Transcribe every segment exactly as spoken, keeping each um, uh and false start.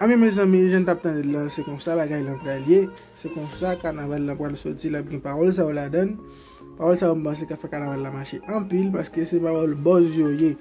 Ami, mezanmi, jan n t ap tande l lan, se konsa bagay lan pral ye. Se konsa kanaval lan pral soti, l ap gen pawòl sa yo ladan l. Pawòl sa yo, m panse k ap fè kanaval la mache anpil, paske se pawòl buzz yo ye.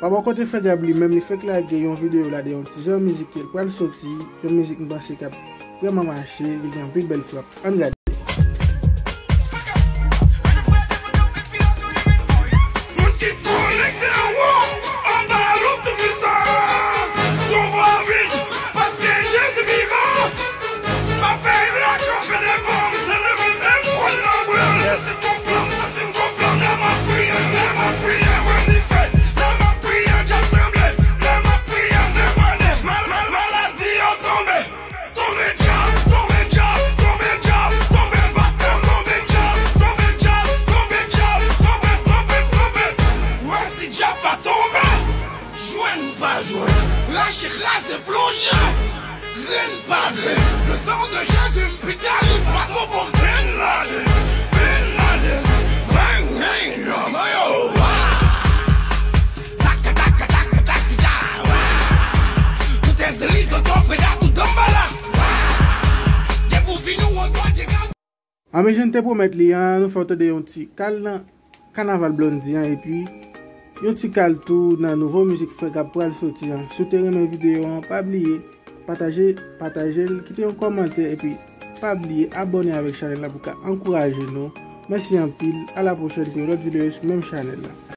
Pa bò kote Frè Gab li menm, li fèk lage yon videyo la de yon ti jan mizik ke l pral soti, yon mizik m panse k ap vrèman mache, li gen anpil bèl frap. Ann gade. Moun ki konekte anwo, anba loup tou pwisan. Tonbe abit, paske Jezi vivan. Pa fè la kanpe devan, nan levann m konn nan bwè. Santi gon flanm, santi gon flanm, lè m ap priye, lè m ap priye, mwen dife. Lè m ap priye, dyab tranble. Lè m ap priye, demone, mal, mal, maladi yo tonbe. Tonbe dyab, tonbe dyab, tonbe dyab, tonbe vakabon, tonbe dyab, tonbe dyab, tonbe dyab, tonbe, tonbe, tonbe. Wè si dyab pa tonbe. Jwenn pa jwenn, rache kraze plonje, grenn pa grenn. Le sang de Jésus m pi terib pase yon bonm Bin Laden, Bin Laden. Bang, bang, yo, yo, wa. Zaka, taka, taka, taki, ja, wa. Tout Ezli, Toto, Freda, tout Danbala, wa. Depi w vini w an dwa degaje. Anben, jan n te pwomèt li an, nou fè w tande yon ti kal nan kanaval Blondy an, epi yon ti kal tou nan nouvo mizik Frè Gab pral soti an. Si w te renmen videyo an, pa bliye pataje, pataje l, kite yon kòmantè, epi pa bliye abòne avèk chanèl la pou ka ankouraje nou. Mèsi anpil, a la pwochèn pou yon lòt videyo sou menm chanèl la.